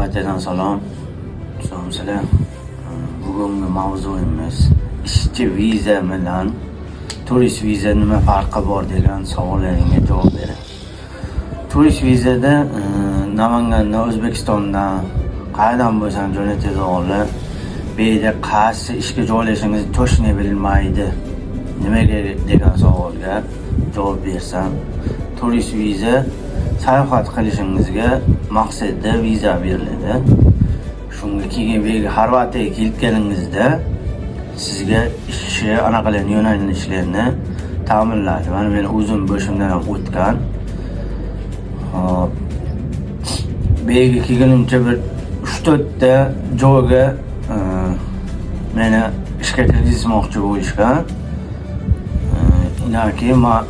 Xorvatiyadan salom. Salomsizlar. Bugungi mavzuyimiz ishchi viza bilan turist viza nima farqi bor degan savollaringga javob beraman. Turist vizada Namanganda, O'zbekistondan qayerdan bo'lsam jo'natadiganlar bu yerda qaysi ishga joylashingizni точно bilmaydi. Nimaga degan savolga javob bersam, turist viza sayohat qilishingizga maqsadda viza beriladi. Shunga keyin bu yerga, Xorvatiyaga kelganingizda sizga ishchi anaqalarni, yo'nalishlarni ta'minlaydi. Mana men o'zim boshimdan ham o'tgan. Hop. Bu yerga kelgunimcha bir 3-4 ta joyga meni ishga kirgizmoqchi bo'lishgan. Inaki man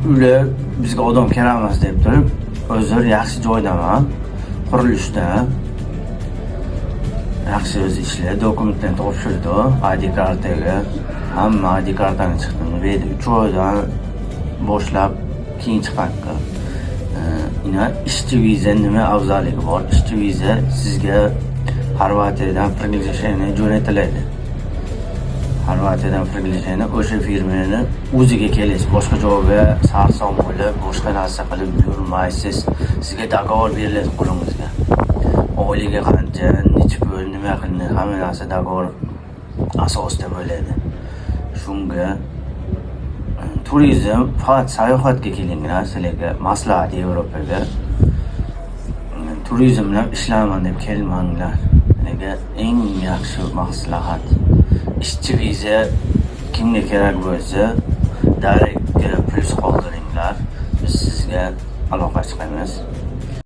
ular bizga odam kerak emas deb turib, o'zir yaxshi joydaman, qurilishda. Yaxshi o'zi ishlar, dokumentlarni topshirdi, ID kartaga. Hamma ID kartani chiqdim. Bu yerda 3 oydan boshlab keyin chiqadi. Ina ishchi viza nima afzalligi bor? Ishchi viza sizga Xorvatiyadan приглашение jo'natiladi. Xorvatiyadan приглашение o'sha firmani o'ziga kelasiz. Boshqa joyga sarson bo'lib, boshqa narsa qilib yurmaysiz. Sizga договор beriladi qo'lingizga. Oyligi qancha, necha pul, nima qilinadi, hamma narsa договор asosida bo'ladi. Shunga turizm faqat sayohatga kelinglar, sizlarga maslahat Yevropaga. Turizm bilan ishlayman deb kelmanglar. Nega eng yaxshi maslahat. Ishchi viza kimga kerak bo'lsa, direct plyus qoldiringlar. Biz sizga aloqa chiqamiz.